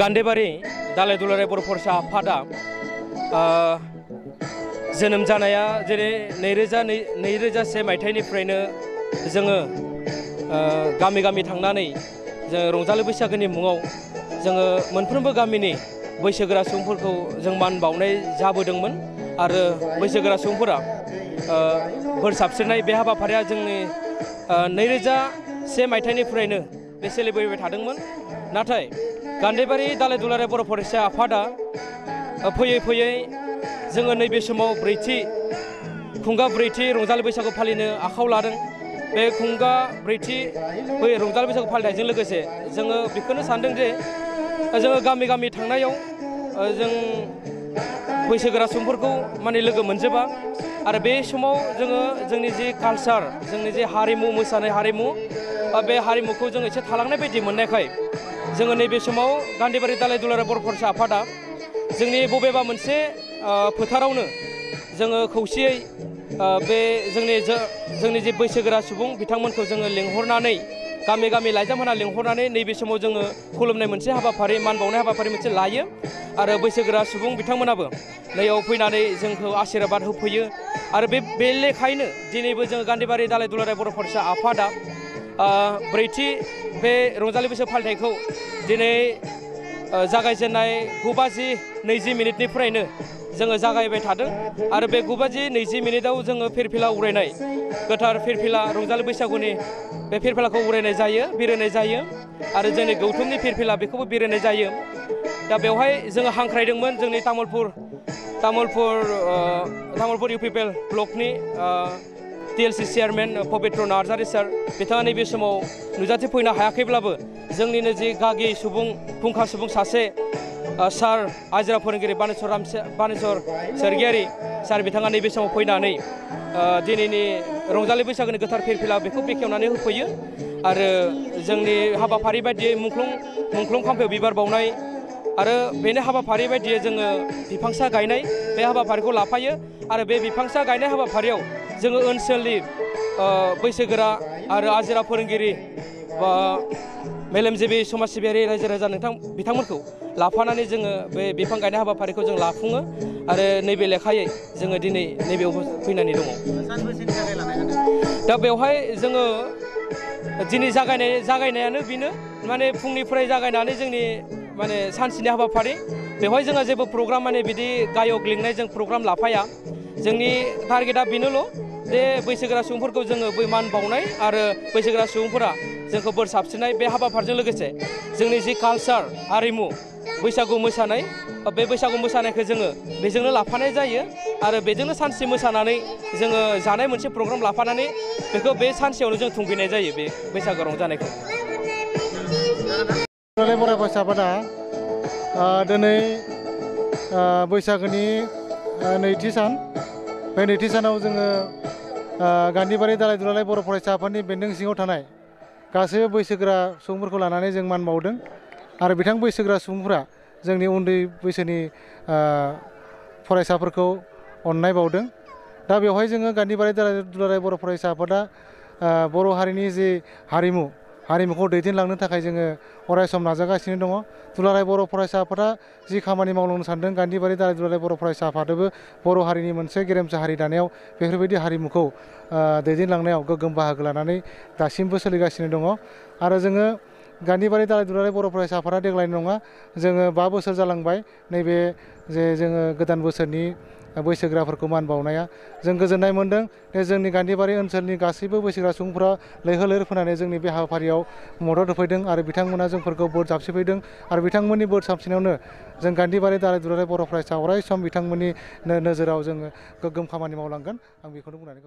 गान्देबारि दालाय दुलाराय बर' फरायसा आफादा जोनोम जानाया जेरै 2001 मायथाइनिफ्रायनो जोङो गामि गामि थांनानै जों रंजालि बैसागोनि मुङाव जोङो मोनफ्रोमबो गामिनि बैसोगोरा सुबुंफोरखौ जों मान बावनाय जाबोदोंमोन आरो बैसोगोरा सुबुंफोरा बोर साबस्रिनाय बे हाबाफारिया जोंनि 2001 मायथाइनिफ्रायनो बे सोलिबोबाय थादोंमोन। नाथाय गान्देबारि दालाय दुलाराय बर' फरायसा आफादा फैयै फैयै जोङो नैबे समाव खुंगा ब्रैथि रंजालि बैसागु फालिनो आखायाव लादों। बे खुंगा ब्रैथि रंजालि बैसागु फालिनायजों लोगोसे जोङो बेखौनो सानदों जे जोङो गामि गामि थांनायाव जों बैसोगोरा सुबुंफोरखौ माने लोगो मोनजोबा आरो बे समाव जोङो जोंनि जि कालचार जोंनि जे हारिमु मोसानाय हारिमु बे हारिमुखौ जों एसे थालांनाय बायदि मोननायखाय जोङो नैबे समाव गान्देबारि दालाय दुलाराय बर' फरायसा आफादा जोंनि बबेबा मोनसे फोथारावनो जोङो खौसेयै बे जोंनि जे बैसोगोरा सुबुं बिथांमोनखौ जोङो लिंहरनानै गामि गामि लाइजाम होना लिंहरनानै नैबे समाव जोङो खुलुमनाय मोनसे हाबाफारि मान बावनाय हाबाफारि मोनसे लायो आरो बैसोगोरा सुबुं बिथांमोनाबो नैयाव फैनानै जोंखौ आशीर्बाद होफैयो आरो बे लेखायैनो दिनैबो जोङो गान्देबारि दालाय दुलाराय बर' फरायसा आफादा ब्रैथि बे रंजालि बैसागु फालिथायखौ दिनै जागायजेननाय 9:20 जोङो जागायबाय थादों आरो बे 9:20 जोङो फिरफिला उरायनाय गोथार फिरफिला रंजालि बैसागुनि बे फिरफिलाखौ उरायनाय जायो बिरहोनाय जायो आरो जोंनि गौथुमनि फिरफिला बेखौबो बिरहोनाय जायो। दा बेवहाय जोङो हांख्रायदोंमोन जोंनि तामुलपुर इउपिपिएल ब्लकनि TLC चेयारमेन पबित्र नार्जारि सार बिथाङा नैबे समाव नुजाथिफैनो हायाखैब्लाबो जोंनिनो जि गागि सुबुं फुंखा सुबुं सासे सार आजिरा फोरोंगिरि बानेस्वर सोरगियारि सार बिथाङा नैबे समाव फैनानै दिनैनि रंजालि बैसागोनि गोथार फिरफिला बेखौ बेखेवनानै होफैयो आरो जोंनि हाबाफारि बायदियै मुंख्लं खाम्फायाव बिबार बावनाय आरो बेनि हाबाफारि बायदियै जोङो बिफांसा गायनाय बे हाबाफारिखौ लाफायो आरो बे बिफांसा गायनाय हाबाफारियाव जोङो ओनसोलनि बैसोगोरा आरो आजिरा फोरोंगिरि बा मेलेमजिबि समाज सिबियारि रायजो राजा बिथांमोनखौ लाफानानै जोङो बे बिफां गायनाय हाबाफारिखौ जों लाफुङो आरो नैबे लेखायै जोङो दिनै नैबेयाव फैनानै दङ। दा बेवहाय जोङो दिनै जागायनायानो बेनो माने फुंनिफ्राय जागायनानै जोंनि माने सानसेनि हाबाफारि बेवहाय जोंहा जेबो प्रग्राम माने बिदि गायक लिंनाय जों प्रग्राम लाफाया जोंनि टारगेटआ बेनोल' जे बैसोगोरा सुबुंफोरखौ जोङो मान बावनाय आरो बैसोगोरा सुबुंफोरा जोंखौ बोर साबस्रिनाय बे हाबाफारिजों लोगोसे जोंनि जि कालचार हारिमु बैसागु मोसानाय बे बैसागु मोसानायखौ जोङो बेजोंनो लाफानाय जायो आरो बेजोंनो सानसे मोसानानै जोङो जानाय मोनसे प्रग्राम लाफानानै बेखौ बे सानसेयावनो जों थुंगेनाय जायो बे बैसागु रंजानायखौ। बर' फरायसा आफादा दिनै बैसागोनि नैथि सान बे नैथि सानाव जोङो गान्देबारि दालाय दुलाराय बर' फरायसा आफादनि बेन्दों सिङाव थानाय गासैबो बैसोगोरा सुबुंफोरखौ लानानै जों मान बावदों आरो बिथां बैसोगोरा सुबुंफोरा जोंनि उन्दै बैसोनि फरायसाफोरखौ अननाय बावदों। दा बेवहाय जोङो गान्देबारि दालाय दुलाराय बर' फरायसा आफादा बर' हारिनि जि हारिमुखौ दैदेनलांनो थाखाय जोङो अरायसम नाजागासिनो दङ। दुलाराय बर' फरायसा आफादा जि खामानि मावलांनो सानदों गान्देबारि दालाय दुलाराय बर' फरायसा आफादाबो बर' हारिनि मोनसे गेरेमसा हारि दानायाव बेफोरबायदि हारिमुखौ दैदेनलांनायाव गोग्गोम बाहागो लानानै दासिमबो सोलिगासिनो दङ आरो जोङो गान्देबारि दालाय दुलाराय बर' फरायसा आफादा देग्लायनि नङा जोङो 5 बोसोर जालांबाय नैबे जे जोङो गोदान बोसोरनि बैसोगोराफोरखौ मान बावनाया जों गोजोननाय मोन्दों जे जोंनि गान्देबारि ओनसोलनि गासैबो बैसोगोरा सुबुंफोरा लैहोर लैहोर फैनानै जोंनि बे हाबाफारियाव मदद होफैदों आरो बिथांमोना जोंफोरखौ बोर साबस्रिफैदों आरो बिथांमोननि बोर साबस्रिनायावनो जों गान्देबारि दालाय दुलाराय बर' फरायसा अराय सम बिथांमोननि नोजोराव जोङो गोग्गोम खामानि मावलांगोन आं बेखौनो बुंनानै